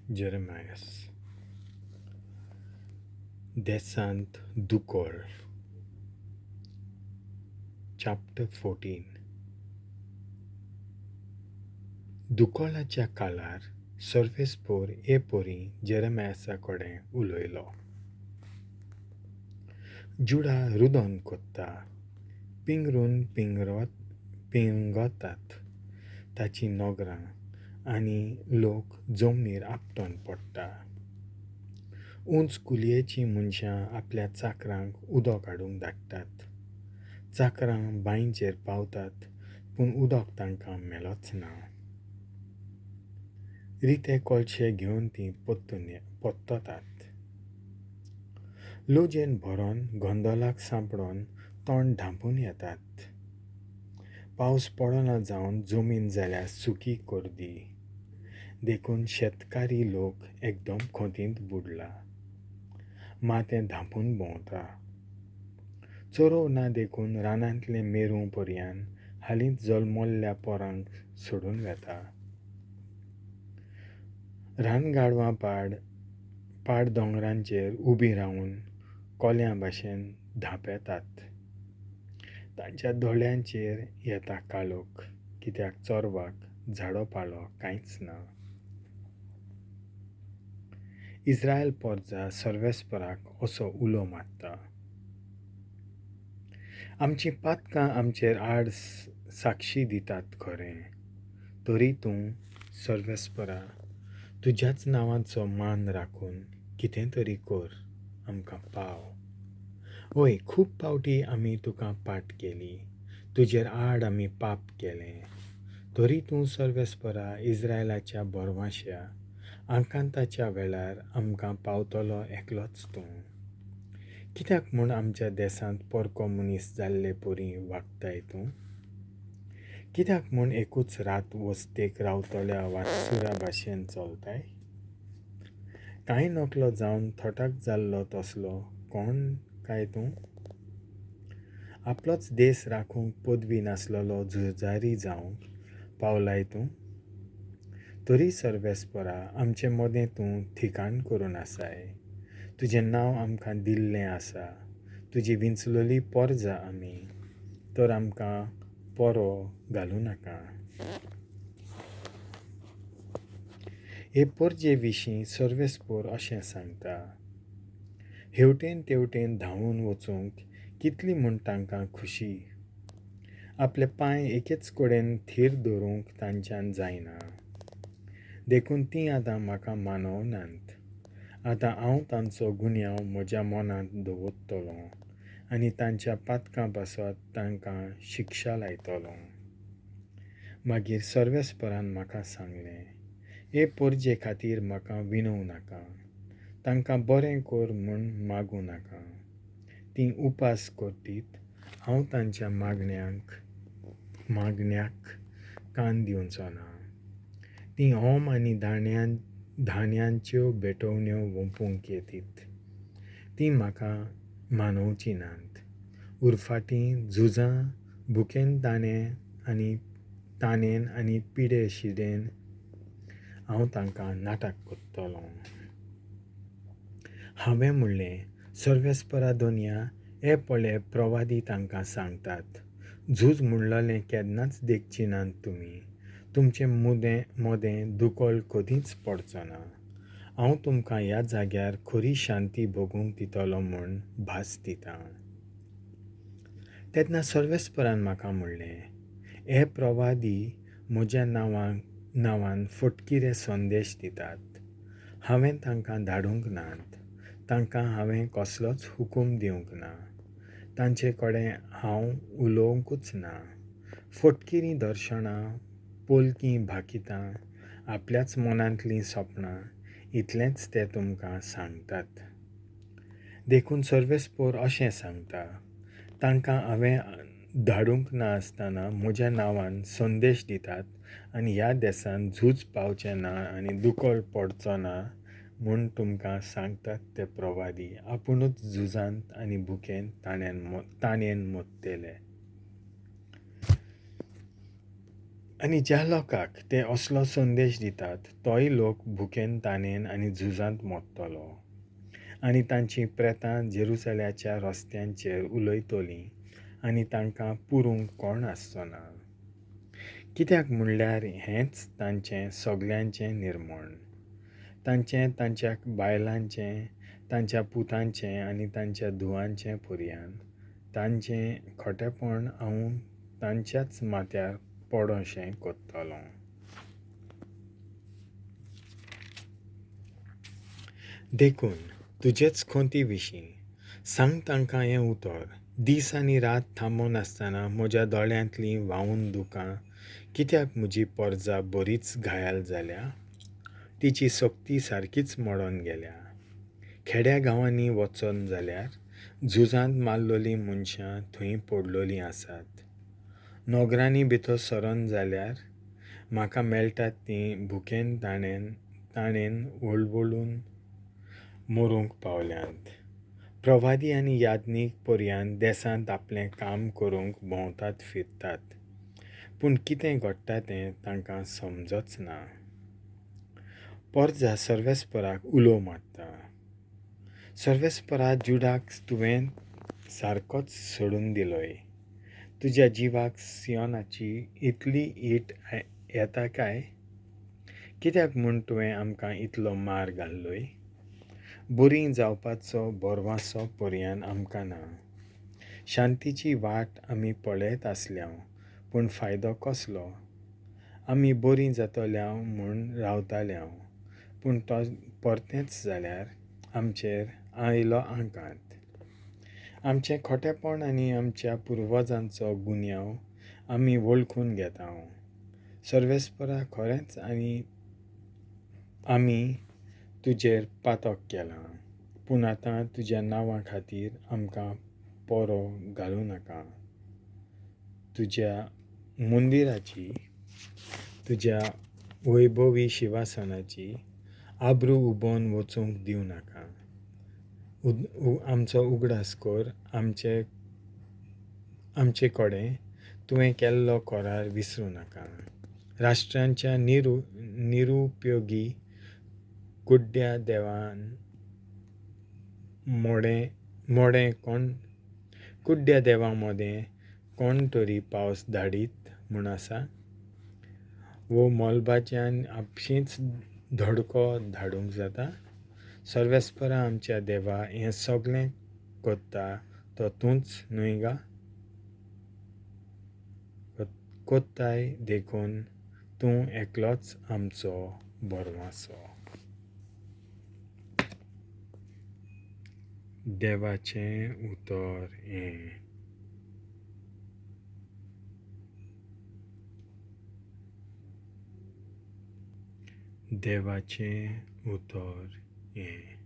जेरेमायस. देसांत दुकोळ. Chapter 14. दुकोळाच्या काळार सर्वेस्पोर हे परी जेरेमायसा कडेन उलयलो. जुडा रुदन कोत्ता, पिंगरून पिंगतात ताचीं नगरां आनी लोक जमनीर आपटून पडटा. उंच कुलयेचीं मनशां आपल्या चाकरांक उदक हाडूंक धाडटात. चाकरां बांयचेर पावतात पूण उदक तांकां मेळच ना. रिते कळशे घेवन तीं परततात. लजेन भरून गोंदळाक सांपडून तोंड धांपून येतात. पावस पडना जावन जमीन जाल्या सुकी कोरदी, देखून शेतकारी लोक एकदम खंतींत बुडला. माथें धांपून भोंवता. चरोव ना देखून रानांतले मेरूं पर्यान हालींच जल्मल्ल्या पोरांक सोडून वेता. रानगाडवां पाड दोंगरांचेर उबीं रावन कोल्यां भाशेन धांपेतात. तांच्या दोळ्यांचेर येता काळोख, कित्याक चोरवाक झाडो पालो कांयच ना. इस्रायल पोरजा सर्वेस्पराक असो उलो मारता, आमचीं पातकां आमचेर आड साक्षी दितात खरें, तरी तूं सर्वेस्परा तुज्याच नांवाचो मान राखून कितें तरी कर, आमकां पाव. हय, खूब फावटी आमी तुका पाट केली, तुजेर आड आमी पाप केलें, तरी तूं सर्वेस्परा इस्रायलाच्या बोरवांश्या आकांताच्या वेळार आमकां पावतलो एकलोच तूं. कित्याक म्हूण आमच्या देसांत परको मनीस जाल्ले परी वागताय तूं? कित्याक म्हूण एकूच रात वस्तेक रावतल्या वाटसुरा भाशेन चलताय? कांय नकलो जावन थटाक जाल्लो तसलो कोण काय तूं? आपलोच देस राखूंक पदवी नासलेलो झुजारी जावंक पावलाय तूं? तरी सर्वेस्परा आमचे मदें तूं ठिकाण करून आसाय. तुजें नांव आमकां दिल्लें आसा, तुजी विंचलेली पोरजा आमी, तर आमकां पोरो घालूं नाका. हे पोरजे विशीं सर्वेस्पोर अशें सांगता, हेवटेन तेवटेन धांवून वचूंक कितली म्हूण तांकां खुशी. आपले पांय एकेच कडेन थीर दवरूंक तांच्यान जायना, देखून तीं आतां म्हाका मानवनात. आतां हांव तांचो गुन्यांव म्हज्या मनांत दवरतलों आनी तांच्या पातकां पासत तांकां शिक्षा लायतलों. मागीर सर्वेस्परान म्हाका सांगलें, हे पोरजे खातीर म्हाका विनोवं नाका, तांकां बरें कर म्हूण मागूं नाका. तीं उपास करतीत, हांव तांच्या मागण्याक कान दिवचो ना. तीं होम आनी धान्यांच्यो भेटवण्यो ओंपूंक येतीत, तीं म्हाका मानवचीं नात. उरफाटीं झुजां भुकेन ताणेन आनी पिडे शिडेन हांव तांकां नाटक करतलों. हांवें म्हणलें, सर्वेस्परा दोनया, हे पळय प्रवादी तांकां सांगतात, झूज म्हणलेलें केन्नाच देखची नात तुमी, तुमचे मदें दुकोळ कदींच पडचो ना. हांव तुमकां ह्या जाग्यार खरी शांती भोगूंक दितलो म्हूण भास दितां. तेन्ना सर्वेस्परान म्हाका म्हणलें, हे प्रवादी म्हज्या नांवान फटकिरे संदेश दितात. हांवें तांकां धाडूंक नात, तांकां हांवें कसलोच हुकूम दिवंक ना, तांचे कडेन हांव उलोवंकूच ना. फटकिरीं दर्शनां, पोलकीं भाकितां, आपल्याच मनांतलीं सपनां, इतलेंच ते तुमकां सांगतात. देखून सर्वेस्पोर अशें सांगता, तांकां हांवें धाडूंक ना आसतना म्हज्या नांवान संदेश दितात आनी ह्या देसांत झूज पावचें ना आनी दुकळ पडचो ना म्हूण तुमकां सांगतात ते प्रवादी आपुणूच झुजांत आनी भुकेन ताणेन मोडटले. आनी ज्या लोकांक ते असलो संदेश दितात तोय लोक भुकेन तानेन आनी झुजांत मोडटलो आनी तांचीं प्रेतां जेरुसल्याच्या रस्त्यांचेर उलयतलीं आनी तांकां पुरूंक कोण आसचो ना. कित्याक म्हणल्यार हेंच तांचें सगल्यांचें निर्मण, तांचें, तांच्या बायलांचें, तांच्या पुतांचें आनी तांच्या धुवांचें पर्यान तांचें खोटेपण हांव तांच्याच माथ्यार पडोशें कोत्तलों. देखून तुजेच खोंती विशीं सांग तांकां हें उतर, दीस आनी रात थांबनासतना म्हज्या दोळ्यांतलीं व्हांवून दुकां, कित्याक म्हजी परजा बरीच घायाल जाल्या, तिची सक्ती सारकीच मोडून गेल्या. खेड्या गांवांनी वचोन जाल्यार झुजांत मारलोलीं मनशां थंय पडलोलीं आसात. नगरांनी भितर सरोन जाल्यार म्हाका मेळटात तीं भुकेन ताणेन ताणेन वळवळून मरूंक पावल्यांत. प्रवादी आनी याज्ञीक पर्यान देसांत आपलें काम करूंक भोंवतात फिरतात, पूण कितें घडटा तें तांकां समजच ना. परजा सर्वेस्पराक उलो मारता, सर्वेस्परा, जुडाक तुवें सारकोच सोडून दिलोय, तुज्या जिवाक सियोनाची इतली ईट येता काय? कित्याक म्हूण तुवें आमकां इतलो मार घाल्लोय? बरीं जावपाचो बोरवासो पर्यान आमकां ना. शांतीची वाट आमी पळयत आसल्या, पूण फायदो कसलो? आमी बरीं जातल्या म्हूण रावताल्या, पूण तो परतेंच जाल्यार आमचेर आयलो आंकांत. आमचें खोटेपण आनी आमच्या पुर्वजांचो गुन्यांव आमी वळखून घेता. सर्वेस्परा, खरेंच आनी आमी तुजेर पातक केलां, पूण आतां तुज्या नांवा खातीर आमकां पोरो घालूं नाका. तुज्या मंदिराची, तुज्या वैभवी शिवासनाची आब्रू उबोन वचूंक दिवं नाका. आमचो उगडास कर, आमचे आमचे कडेन तुवें केल्लो करार विसरूं नाका. राष्ट्रांच्या निरुपयोगी कुड्ड्या देवान मोडें मोडें कोण कुड्ड्या देवां मदें कोण तरी पावस धाडीत म्हूण आसा? वो मोलबाच्यान आपशींच धडको धाडूंक जाता? सर्वेस्परा आमच्या देवा, हें सगलें कोत्ता तो तूंच न्हय गा? कोत्ताय, देखून तूं एकलोच आमचो बोरवासो. देवाचें उतर हें. देवाचें उतर हें.